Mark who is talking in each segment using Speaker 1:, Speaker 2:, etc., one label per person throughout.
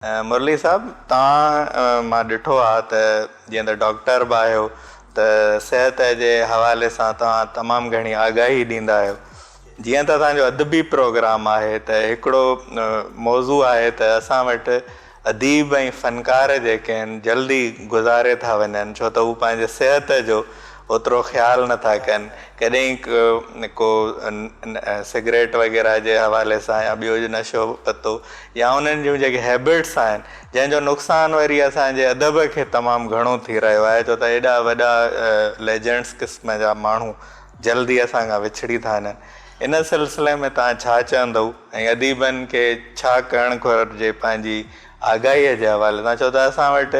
Speaker 1: مرلي صاحب توهان مان ڏٺو آ ته جيئن ته ڊاڪٽر به آهيو ته صحت جي حوالي سان توهان تمام گهڻي آگاهي ڏيندا آهيو جيئن ته اسان جو ادبي پروگرام آهي ته هڪڙو موضوع آهي ته اسان وٽ اديب ۽ فنڪار جيڪي آهن جلدي گذاري ٿا وڃن ڇو ته هو پنهنجي صحت جو اوترو خيال نه ٿا ڪن ڪڏهن ڪو سگريٽ وغيره جي حوالي سان يا ٻيو نشو پتو يا انهن جون جيڪي هيبٽس آهن جنهن جو نقصان وري اسان جي ادب کي تمام گهڻو ٿي رهيو آهي ڇو ته ايڏا وڏا ليجنڊس قسم جا ماڻهو جلدي اسان کان وڇڙي ٿا وڃن ان سلسلي ۾ توهان ڇا چوندؤ ۽ اديبن کي ڇا ڪرڻ گهرجي پنهنجي آگاهيء جي حوالي سان ڇو ته اسان وٽ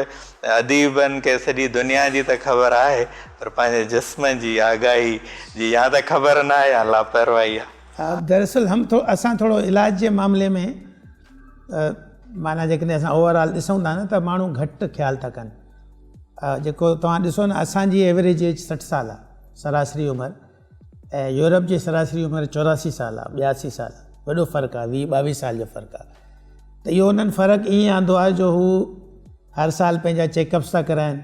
Speaker 1: اديبن کي سڄي دنيا جي ته خبر آهي پر پنهنجي جسم جي آگاهي جي يا ته خبر ناهي يا لاپرواهي آهي.
Speaker 2: دراصل هم ٿو اسان ٿورو علاج جي معاملي ۾ معنيٰ جيڪڏهن اسان اوور آل ڏسون ٿا نه ته ماڻهو گهٽ خيال ٿا ڪن جيڪو توهان ڏسو نه اسان جي ايوريج ايج 60 سال آهي سراسري عمر ۽ يورپ جي سراسري عمر 84 سال آهي 82 سال وڏو فرق آهي 20 22 سال جو فرق آهي ته اهو انهن فرق ائين آندو آهي جو هو هر سال پنهنجا چيڪ اپس ٿا ڪرائن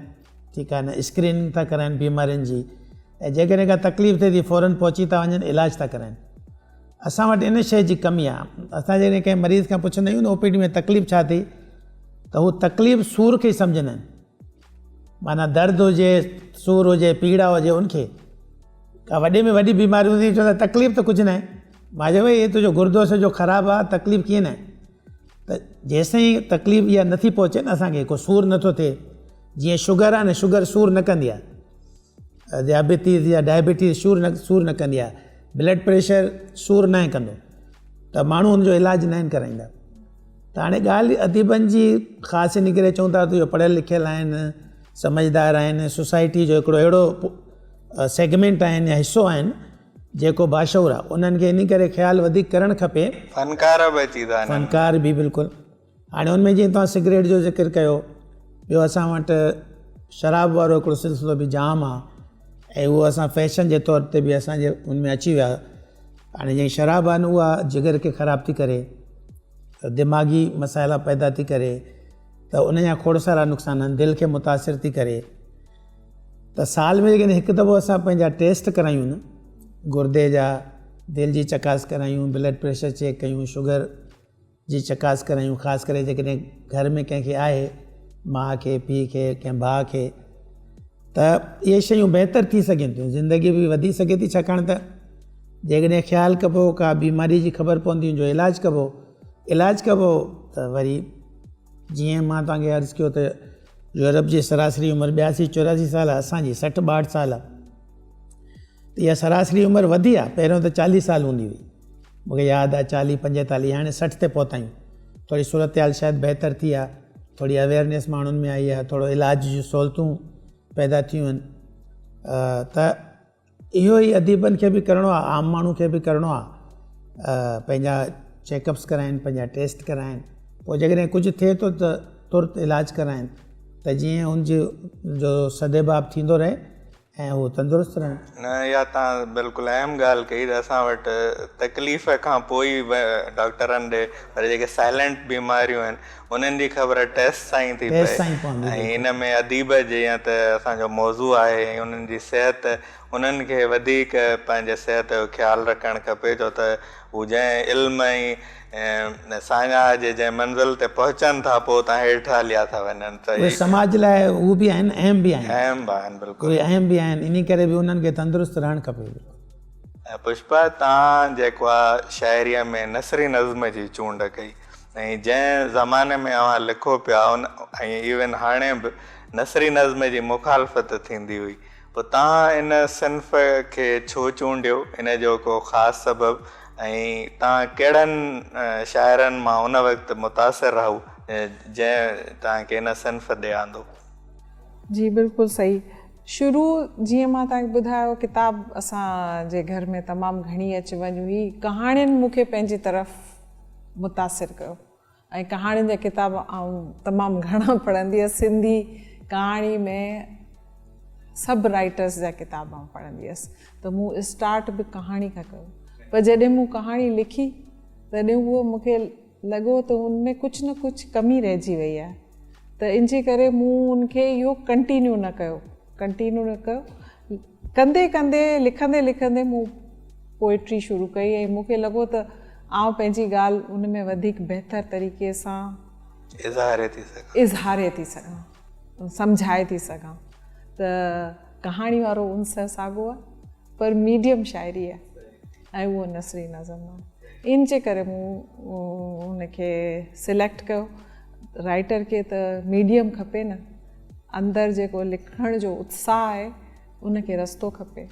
Speaker 2: ٺيڪ آهي نه اسڪريننگ ٿا ڪرائن بيمارين جي ۽ جيڪڏهن ڪا تڪليف ٿئي ٿي فورن پهچي ٿا وڃن علاج ٿا ڪرائن اسان وٽ ان شيء جي ڪمي آهي اسان جيڪڏهن ڪنهن مريض کان پڇندا آهيون نه او پي ڊي ۾ تڪليف ڇا ٿي ته هو تڪليف سور کي سمجهندا آهن معنيٰ درد هجي سور هجي پيڙا هجي ان کي ڪا وڏي ۾ وڏي بيماري هوندي چوندا تڪليف ته ڪجهه ناهي مان چيو ڀئي هي تنهنجو گردو سڄو خراب آهي تڪليف ڪيئن ناهي ته جيستائين تڪليف اها نٿي پهچي نه اسانکي ڪو سور نٿو ٿئي جيئن شگر آهي نه شگر سور نه ڪندي آهي ذيابيطيس يا ڊائبيٽيز سور نه سور نه ڪندي آهي بلڊ پريشر سور ناهي ڪندو ته ماڻهو ان جو علاج ناهن ڪرائيندا ته هاڻي ڳالهه اديبن جي خاص ان ڪري چون ٿا ته اهو پڙهيل لکيل آهن سمجهدار آهن سوسائٽي جو هڪڙو اهڙو سيگمينٽ آهن يا حصو آهن جيڪو باشعور آهي انهن کي ان ڪري خيال وڌيڪ ڪرڻ کپي.
Speaker 1: فنڪار به اچي ٿا وڃن.
Speaker 2: فنڪار به بلڪل هاڻي ان ۾ جيئن توهان سگريٽ جو ذڪر ڪيو ٻيو اسان وٽ شراب وارو هڪڙو سلسلو به جام آهي ۽ اهو اسان فيشن جي طور تي به اسانجي ان ۾ اچي ويا هاڻي جيئن شراب آهي نه اها جگر کي خراب ٿي ڪري دماغي مسائلا پيدا ٿي ڪري ته ان جا کوڙ سارا نقصان آهن دل کي متاثر ٿي ڪري ته سال ۾ جيڪڏهن هڪ دفعو اسان پنهنجا ٽيسٽ ڪرايون نه گردي جا دل جي چڪاس ڪرايون بلڊ پريشر چيڪ ڪيون شگر جي چڪاس ڪرايون خاص ڪري جيڪڏهن گهر ۾ ڪنهن کي آهي ماء کي پيء کي ڪنهن ڀاء کي ته اهي شيون بهتر ٿي سگهن ٿيون زندگي به وڌي سگهي ٿي ڇاڪاڻ ته جيڪڏهن خيال ڪبو ڪا بيماري جي خبر پوندي ان جو علاج ڪبو علاج ڪبو ته وري جيئن مان توهان کي عرض ڪيو ته يورپ جي سراسري عمر 82 84 سال آهي اسان جي 60 62 سال آهي ته اها سراسري عمر وڌي آهي پهريون ته 40 سال هوندي هئي مونکي ياد آهي 40 45 هاڻي 60 تي پهتا آهيون ٿوري صورتحال شايد بهتر ٿي آهي ٿوري اويئرنيس ماڻهن ۾ آئي آهي ٿورو علاج جون سهولتون پيدا ٿيون آهن ته اهو ئي اديبن کي به ڪرڻو آهي عام ماڻهو کي به ڪرڻو آهي پنهنجا چيڪ اپس ڪرائين پنهنجا ٽيسٽ ڪرائين پوء جيڪڏهن ڪجهه ٿئي ٿو ته ترت علاج ڪرائين ته جيئن ان جو جو سدباب ٿيندو رهي ۽ هو تندرست رهن.
Speaker 1: نه اها توهان بلڪل اهم ڳالهه ڪئي ته اسان وٽ تڪليف کان پوء ئي ڊاڪٽرن ڏي پر جيڪي سائلنٽ بيماريون آهن انهن جي خبر ٽيسٽ سان ئي ٿي پئي ۽ ان ۾ اديب جيئن ته اسان جو موضوع آهي ۽ انهن جي صحت انهن کي وڌيڪ پنهنجي صحت جو خيال رکڻ کپي ڇو ته هو جنهن علم ۽ ساڃاهه جي جنهن منزل تي پهچن ٿا پوء اتان هيٺ هليا ٿا وڃن ته
Speaker 2: اهي سماج لاء هو به آهن اهم به آهن.
Speaker 1: اهم به آهن بلڪل.
Speaker 2: اهي اهم به آهن انهي ڪري به انهن کي تندرست رهڻ کپي بلڪل.
Speaker 1: پشپا توهان جيڪو آ شاعريء ۾ نثري نظم جي چونڊ ڪئي ۽ جنهن زماني ۾ اوهان لکو پيا ان ۽ ايون هاڻي به نثري نظم جي مخالفت ٿيندي هئي پوء توهان ان صنف کي ڇو چونڊيو ان جو ڪو خاص سبب ۽ توهان ڪهڙن شاعرن مان ان وقت متاثر رهو جنهن توهان کي ان صنف ڏي آندو؟
Speaker 3: جي بلڪل صحيح شروع جيئن مان توهان کي ٻڌايو ڪتاب اسان جي گهر ۾ تمام گهڻي اچ وڃ هئي ڪهاڻين مون کي پنهنجي طرف متاثر ڪيو ۽ ڪهاڻين جا ڪتاب آئون تمام گهڻا پڙهندي هيس سنڌي ڪهاڻي ۾ سڀ رائٽرس جا ڪتاب آئون پڙهندي هيس ته مون اسٽارٽ به ڪهاڻي کان ڪيو پر جڏهن مون ڪهاڻي لکي تڏهن اهو مون کي لڳو ته ان ۾ ڪجهه نه ڪجهه ڪمي رهجي وئي آهي ته ان جي ڪري مون ان کي اهو ڪنٽينيو نه ڪيو ڪنٽينيو نه ڪيو ڪندي ڪندي لکندي لکندي مون پوئٽري شروع ڪئي ۽ مون کي لڳو ته آئون پنهنجي ڳالهه ان ۾ وڌيڪ بهتر طريقي سان
Speaker 1: اظهاري ٿي سگهان
Speaker 3: اظهاري ٿي سگهان سمجهائي ٿي سگهان ته ڪهاڻي وارو عنصر ساڳو آهي پر ميڊيم شاعري آهي ۽ اهو نثري نظم آهي ان جي ڪري مون ان کي سليڪٽ ڪيو رائٽر کي ته ميڊيم کپي نه اندر جيڪو لکڻ جو اتساهه آهي ان کي رستو کپي.